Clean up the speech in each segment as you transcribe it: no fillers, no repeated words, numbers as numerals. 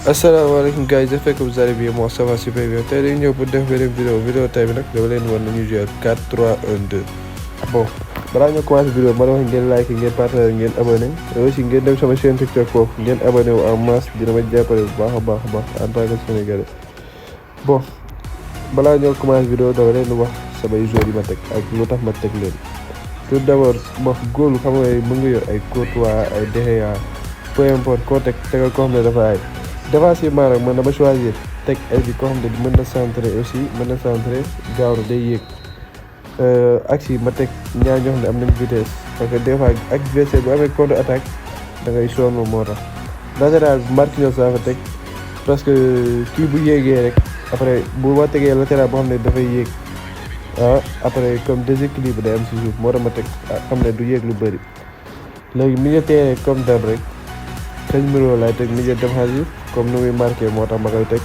Asalaamaaleykum gars yi, j'espère que vous allez bien. Moi ça va super bien. Tey dañu ñëw pour def beneen vidéo tey bi nag dama leen wan nañu jouer 4-3-1-2. Bon balaa ñu commencé vidéo ma wax ngeen like ngeen partager ngeen abonné aussi ngeen dem sama chaîne TikTok foofu ngeen abonné wu en masse dina ma jàppale bu baax a baax en tant que sénégalais. Bon balaa ñoo commencé vidéo dama leen wax samay joueurs yi ma teg ak lu tax ma teg leen. Tout d'abord wax góolu xam nga mën nga yor ay Courtois ay De Gea peu importe koo tegal koo xam ne dafa ay défensivement nag man dama choisir teg ay bi koo xam ne mën na centrer aussi mën na centrer gaaw na day yéeg axe yi ma teg ñaar ñoo xam ne am nañ vitesse parce que des fois adversaire bu amee contre attaque da ngay sonn moo tax. latéral bi Marquinhos saa fa teg parce que kii bu yéegee rek après bu ma tegee latéral boo xam ne dafay yéeg après comme déséquilibre day am si suuf moo tax ma teg xam ne du yéeg lu bëri. léegi milieu terrain comme dab rek Casemiro laay teg milieu défensif comme nu muy marqué moo tax ma koy teg.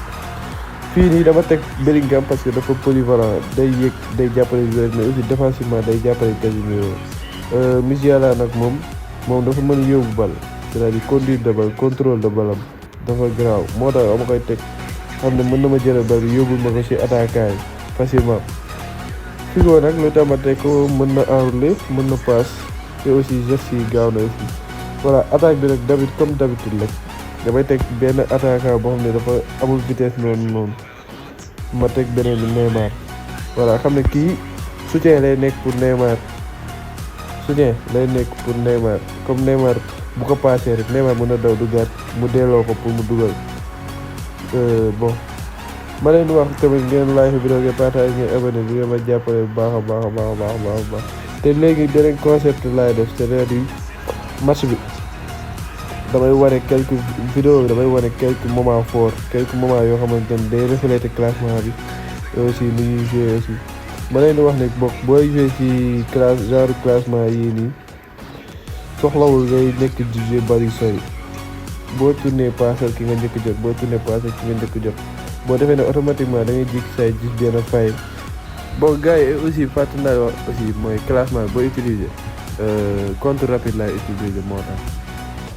fii nii dama teg Bellingham parce que dafa polyvalent day yéeg day jàppale joueur mais aussi défensivement day jàppale Casemiro. Musiala nag moom dafa mën a yóbbu bal c'est-à-dire conduire de balle contrôle de balle am dafa garaaw moo tax ma koy teg xam ne mën na ma jëlee bal bi yóbbul ma ko si attaquant yi facilement. Figo nag lu tax ma teg ko mën na enrouler mën na passe te aussi geste yi gaaw na aussi. voilà attaque bi nag comme d'habitude rek damay teg benn attaquant boo xam ne dafa amul vitesse noonu ma teg beneen bi Neymar. voilà xam ne kii soutien lay nekk pour Neymar comme Neymar bu ko passé rek Neymar mën na daw duggaat mu delloo ko pour mu dugal. bon ma leen wax tamit ngeen like vidéo ngeen partage ngeen abonné bi ngeen ma jàppale bu baax a baax te léegi beneen concept laay def c'est-à-dire match bi damay wane quelques vidéos bi damay wane quelques moments forts quelques moments yoo xamante ne day refléter classement bi et aussi ni ñuy jouer aussi. ma leen di wax ne booy jouer ci classement yii nii soxlawul ngay nekk di jouer bari sori boo tourné passal ki nga njëkk jot boo defee ne automatiquement da ngay jékki say gis benn fay. bon gars yi aussi fàttali naa wax aussi mooy classement boo utiliser compte rapide laay utiliser moo tax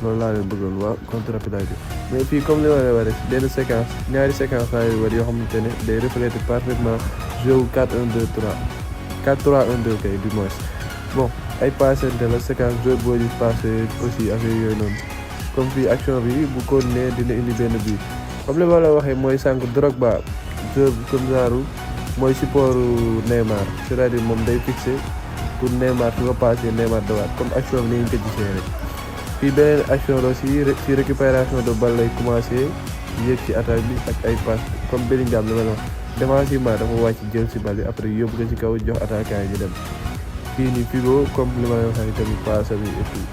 loolu laa leen bëggoon waaw compte rapide laay def mais fii comme li ma leen waxee benn séquence ñaari séquence laay war yoo xamante ne day refléter parfaitement jeu 4-1-2-3 kay du moins. bon ay passante la séquence jeu boo di passé aussi affaire yooyu noonu comme fii action bi bu continuer dina indi benn bii comme li ma la waxee mooy sànq Drogba jeu comme genre mooy support Neymar c'est-à-dire moom day fixé pour Neymar su ko passé Neymar dawaat comme action bi ni ñu ko gisee rek. fii beneen action la si récupération de balle lay commencé yéeg ci attaque bi ak ay passe comme Bellingham li ma la wax défensivement dafa wàcc jël si balle bi après yóbbu ko ci kaw jox attaquant yi ñu dem. fii nii Figo comme li ma la waxee tamit passe bi et tout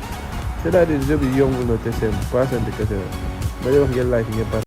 c'est-à-dire jeu bi yomb na te seen passante kese la ma lay wax ngeen like ngeen